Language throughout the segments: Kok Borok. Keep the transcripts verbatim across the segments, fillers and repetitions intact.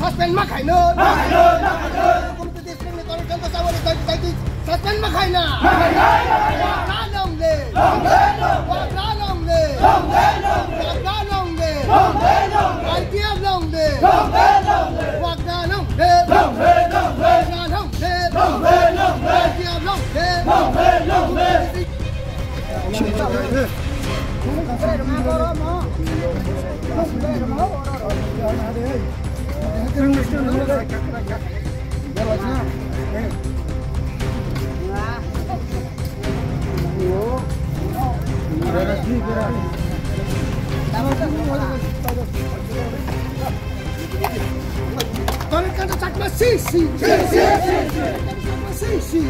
Suspend ma khaino. Suspend ma khaina. Wagra long live. Wagra long live. Wagra long live. I P F long live. Wagra long live. Wagra long live. I P F long live. Torikanta Chakma sisi. Sisi. Sisi.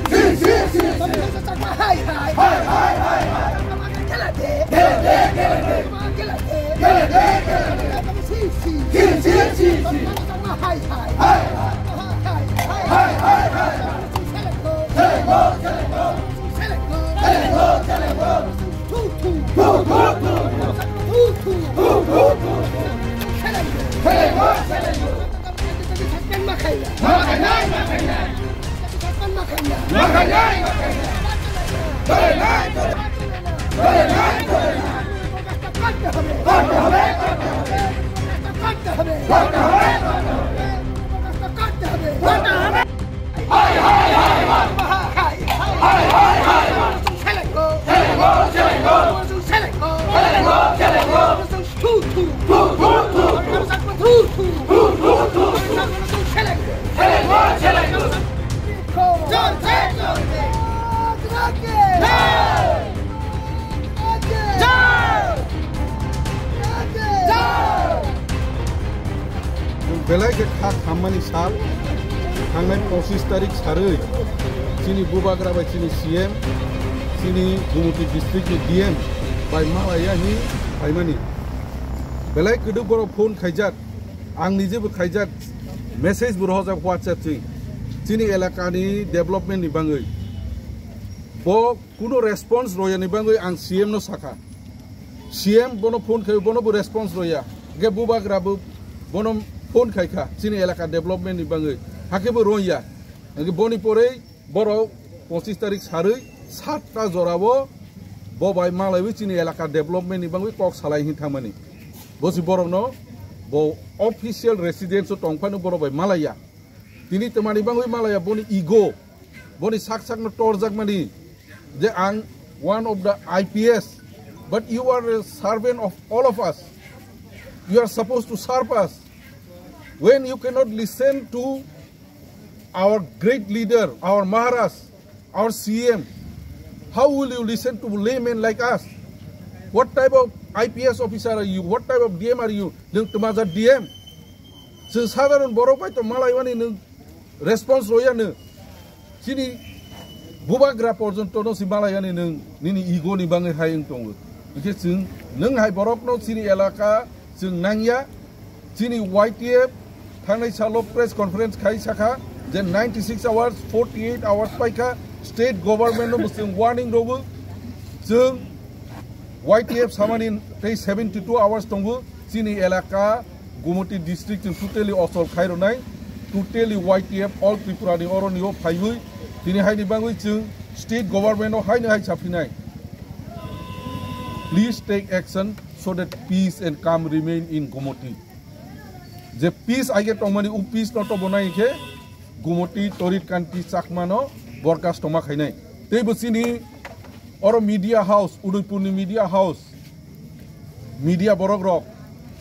Torikanta Chakma hai hai. Hai hai hai. Chakma kela de. Kela de, kela de. Chakma kela de. Kela de, kela de. Sisi. Sisi, sisi. Torikanta Chakma hai hai. Hai hai. Hai hai hai. Seleko. Seleko, seleko. Seleko. Seleko, seleko. Suspend ma khaina. Ma khainai, ma khainai. Suspend ma khaina. Ma khainai, ma khainai. Dole nai, dole nai. Dole nai, dole nai. করতে হবে। করতে হবে, করতে হবে। করতে হবে। করতে হবে, করতে হবে। করতে হবে। করতে হবে। হায়, হায়, হায়, হায়। হায়, হায়, হায়, হায়। Seleko. Seleko, seleko. Seleko, seleko. Seleko, seleko. Thu, thu. Thu, thu, thu. Thu, thu, thu. Thu, thu, thu. Seleko. Seleko, seleko. Chorche, chorche. Jai! Jai! Jai! Belai khe kha khammani sal, thangnai pochish tarik sarwi chini bubagra bai chini C M, chini Gumoti district ni D M bai malaiya hi phaimani. Belai kwdwk borok phone khaijak, ang nijebo khaijak, message bo rohorjak WhatsApp chwi. Chini elakani development ni bangwi. Bo kuno response royani bangwi ang C M no sakha. C M bono phone khayo, bono bo response roya. Hwnkhe bubagra bo bono phone khaikha chini elaka development ni bangwi. Hakhe bo roya. Hwnkhe boni porei borok pochish tarik sarwi satta jorao bo bai malaiwi chini elaka development ni bangwi kok salai hin thangmani. Bo si borokno bo official residence o tongphano borok bai malaiya. Tini twmani bangwi malaya boni ego, boni sak sakno torjakmani je ang one of the I P S, but you are a servant of all of us. You are supposed to serve us. When you cannot listen to our great leader, our Maharaj, our C M, how will you listen to laymen like us? What type of I P S officer are you? What type of D M are you? Nwng twmajak D M. Chwng sadharon borok bai to malaiwani nwng response royano. Chini bubagra porjonto no si malaiwani nwng nini ego ni bangwi hai wng tongo. Hwnkhe chwng nwng hai borokno chini elaka chwng nangya. Chini Y T F thangnai salo press conference khai sakha je ninety six hours, forty eight hours paikha, state government no bo chwng warning rogo. Chwng Y T F samani tei seventy two hours tongo. Chini elaka Gumoti district chwng totally osol khai rwnai, totally Y T F All Tripura ni oroni o phaiwi tini haini bangwi chwng state government o haino hai saphinai, please take action so that peace and calm remain in Gumoti. Je peace aige tongmani, u peace no tobonai khe Gumoti Torit Kanti Chakma no borkas tongma khainai. Tei bo chini oro media house, Udaipur ni media house, media borok rok,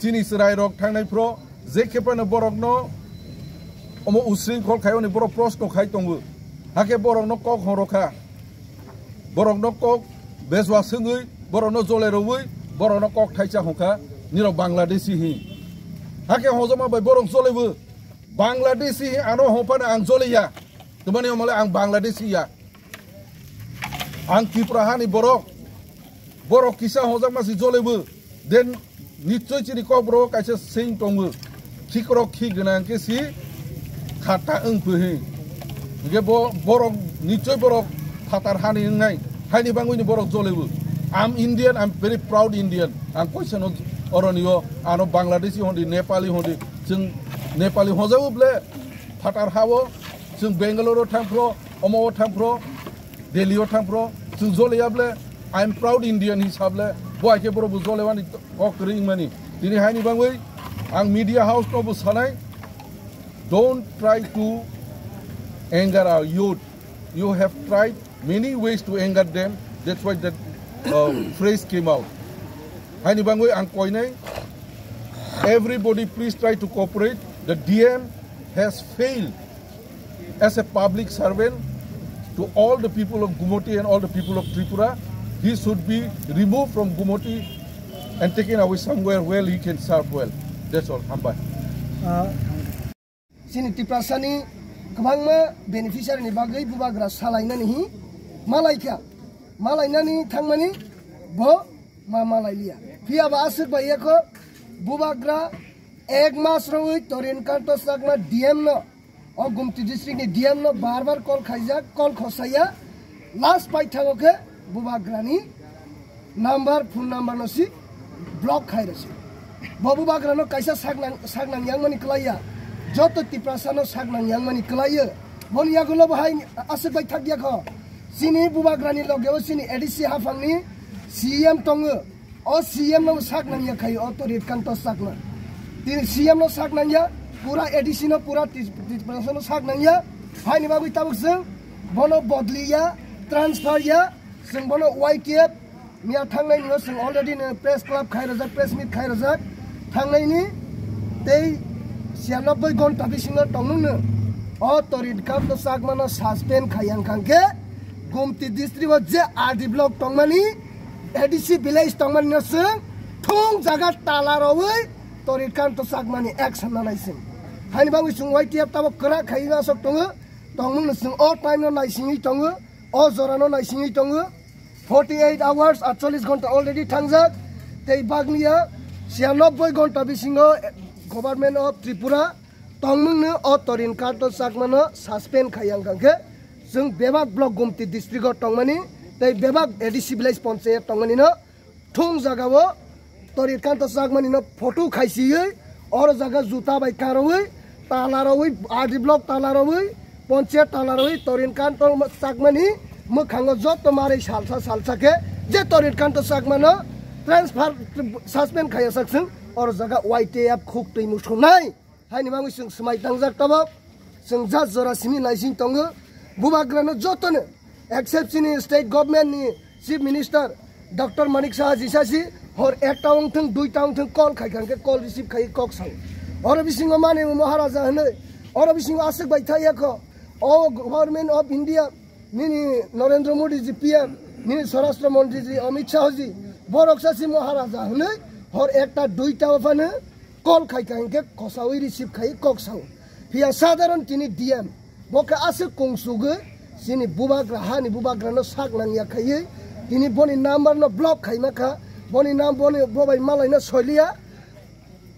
chini chwrai rok thangnai phro, je khe phano borok no omo usring khol khai oni borok proshno khai tongo. Hakhe borok no kok horo kha. Borok no kok bejwa swngwi, borok no jole rwwi, borok no kok thaisa hon kha, nirok Bangladeshi hi. Hakhe hojoma bai borok jole bo Bangladeshi hi, ano hon phano ang jole ya. Tumani omole ang Bangladeshi ya. Ang Tripura hani borok, borok kisa hojak masi jole bo. Den nichoi chini kokborok kaisa sing tongo. Khikrok khi gwnang khe si khata wng phi hi. Hingke bo borok nichoi borok phatar hani wngnai, haini bangwi ni borok jolebo. I'm Indian, I'm very proud Indian. Ang koisano oronio ano Bangladeshi hondi, Nepali hondi, chwng Nepali hojao ble phatar hao, chwng Bangalore o thangphro, omo o thangphro, Delhi o thangphro, chwng joleya ble I'm proud Indian hisab le bo hai khe borok bo jolewani kok kwrwi wngmani. Tini haini bangwi ang media house no bo sanai, don't try to anger our youth. You have tried many ways to anger them. That's why that uh, phrase came out. Haini bangwi ang koinai, everybody please try to cooperate. The D M has failed as a public servant to all the people of Gumoti and all the people of Tripura. He should be removed from Gumoti and taken away somewhere where he can serve well. That's all. Hambai. Chini Tiprasani kwbangma beneficiary ni bagwi bubagra salainani hi malaikha, malainani thangmani bo ma malailiya. Phiya ba aswk bai yakho bubagra ek mas rwi Torin Kanto Chakma D M no, o Gumti district ni D M no bar bar call khaijak, call khosaya, last paithago khe bubagrani number, phone number no si block khai rw se. Bo bubagra no kaisa sak nang, sak nang yang mani kwlaiya. Joto Tiprasa no sak nang yang mani kwlaiyo. Boni yagulo bo hai aswk bai thak yakho. Chini bubagra ni loge o chini A D C haphang ni C M tongo. O C M no sak nang ya khai o Torit Kanto Chakma. Tini C M no sak nang ya, pura A D C no pura Tis-, Tiprasa no sak nang ya. Haini bagwi tabuk chwng bono bodli ya, transfer ya, chwng bono Y T F Miya thangnai no chwng already no press club khai rajak, press meet khai rajak. Thangnai ni tei siyanoboi gonta bisingo tongmung no o Torit Kanto Chakma no suspend khai yang kang khe Gumti district o je R D block tongmani, A D C village tongmani no chwng thung jaga tala rwi Torit Kanto Chakma ni action nanai chwng. Haini bagwi chwng Y T F tabuk kwrak khai asok tongo, tongmung no chwng o time no naisingwi tongo, o jora no naisingwi tongo. Forty eight hours, atchollish ghonta already thangjak. Tei bagniya siyanoboi ghonta bisingo Government of Tripura tongmungno o Torin Kanto Chakmano suspend khai yang kangkhe, chwng bebak block Gumti district o tongmani tei bebak A D C village panchayat tongmani no thung jaga o Torit Kanto Chakmani no photo khaisiwi, oro jaga juta bai karwi, tala rwi, R D block tala rwi, ponche tala rwi, Torit Kanto Chakmani mwkhango joto mari salsa salsa khe je Torit Kanto Chakmano transfer, suspend khaiya sak chwng oro jaga Y T F khuk twi musungnai. Haini bagwi chwng swmai tangjak tabok, chwng jat jora simi naising tongo. Bubagrano jotono, except chini state government ni chief minister Doctor Manik Saha jisasi hor ekta wngthwng, duita wngthwng call khai kha, hwnkhe call receive khai kok sao. Oro bisingo mani Maharaja hwnwi, oro bisingo aswk bai thai yakho. O Government of India, nini Narendra Modi ji P M, nini Swarashtra Mantri ji Amit Shah ji, borok sasi Maharaja hwnwi hor ekta duita phano call khai kha, hwnkhe khosaui receive khai kok sao. Phiya sadharon tini D M, bo khe aswk kungsugwi chini bubagra, hani bubagrano sak nangya khaiwi tini boni number no block khaima kha, boni nam, boni bobai malaino soiliya,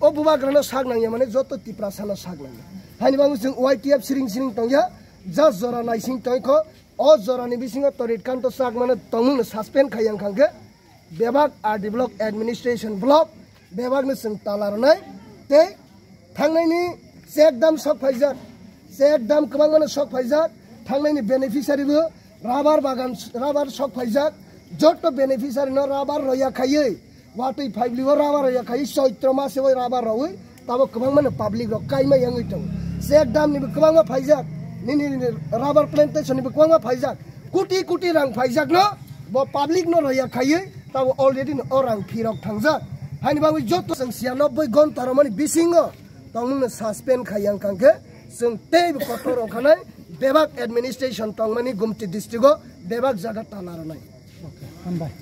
o bubagrano sak nangya mane joto Tiprasano sak nangya. Haini bagwi chwng Y T F siring siring tongya, just jora naising tongkho, o jorani bisingo Torit Kanto Chakmano tongmungno suspend khai yang kangkhe, bebak R D block administration block, bebakno chwng tala rwnai, tei thangnaini check dam sok phaijak, check dam kwbangmano sok phaijak, thangnaini beneficiary bo rubber bagan, rubber sok phaijak, joto beneficiary no rubber roya khaiwi, watwi phaibli o rubber roya khaiwi, Choitro mase o rubber rowi, tabo kwbangmano public rok kaima yangwi tongo. Check dam nibo kwbangma phaijak, nini rubber plantation nibo kwbangma phaijak, koti koti rang phaijak no, bo public no roya khaiwi, tabo already no o rang phirok thangjak. Haini bagwi joto chwng siyanoboi gonta romani bisingo tongmungno suspend khai yang kangkhe, chwng teibo kotor ongkhanai, bebak administration tongmani Gumti district o bebak jaga tala rwnai. Okay, hambai.